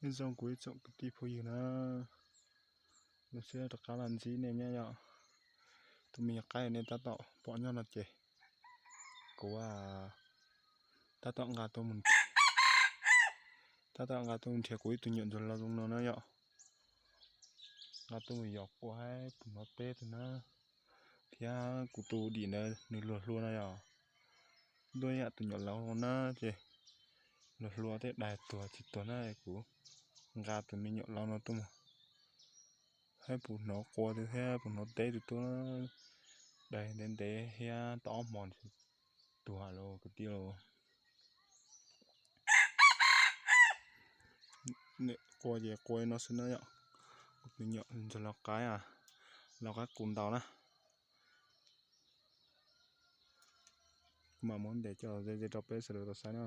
Nyob zoo kuv ib tsoom kwv tij phooj ywg na, zoo siab rov qab los ntsib nej nyob yom. Tus me nyuam qaib nej tab tom pom nyob no ces kuv tab tom nqa tuaj mus, tab tom nqa tuaj mus nrhiav kuv ib tug nyuam ntsuag laus zoo no na yom. Nqa tuaj mus yos qua haib puag hnov teb tus na, thiab kuv tus dim ntawd nws luag hlua no yom. Ntuj yam tus nyuam laus na ces luag hlua tej daig tuag tsis tuag na, kuv nqa tus me nyuam laus no tuaj mus haib puag hnov qua thiab puag hnov teb tus tuaj, daig ntev ntev thiab tau ob hmo tuag lawm kwv tij lauj. Qua ces qua no xwb na yom. Kuv tus me nyuam ntsuag laus qaib, laus qaib qus ntau na. Kuv mam muab ntes coj ze ze rau peb sawv daws tau saib na.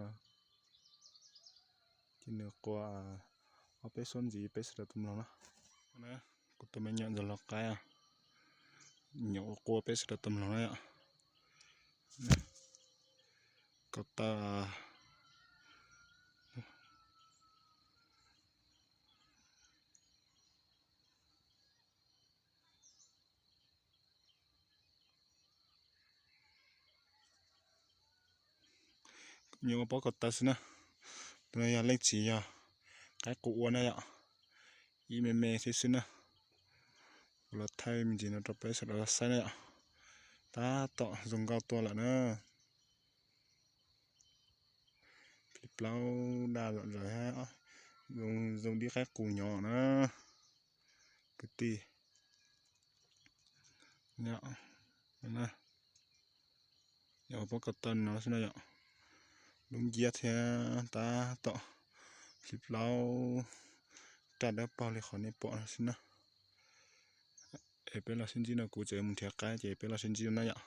Ces nws qua ob peb suab ntxiv peb sawv daws tau mloog na. Kuv tus me nyuam ntsuag laus qaib, nyuam qua peb sawv daws tau mloog na yom. Ko taw nyuam ua pob ko taw xwb na. Tus no yog leej txiv yog qaib qus ua na yom. Ib me me thiab xwb na. Kuv los thaij me ntsis no rau peb sawv daws saib na yom. Tab tom zoo nkauj tuaj lawm na. Phim plaub daj zom zaws thiab, zoo dib qaib qus nyob na kwv tij. Yog pob ko taw no xwb na yom. Lub nciab thiab tab tom phim plaub raj dawb paug li qhov nej pom no xwb na. Es peb los sib ntsib no, kuv tseem mus nrhiav qaib ces peb los sib ntsib na yom.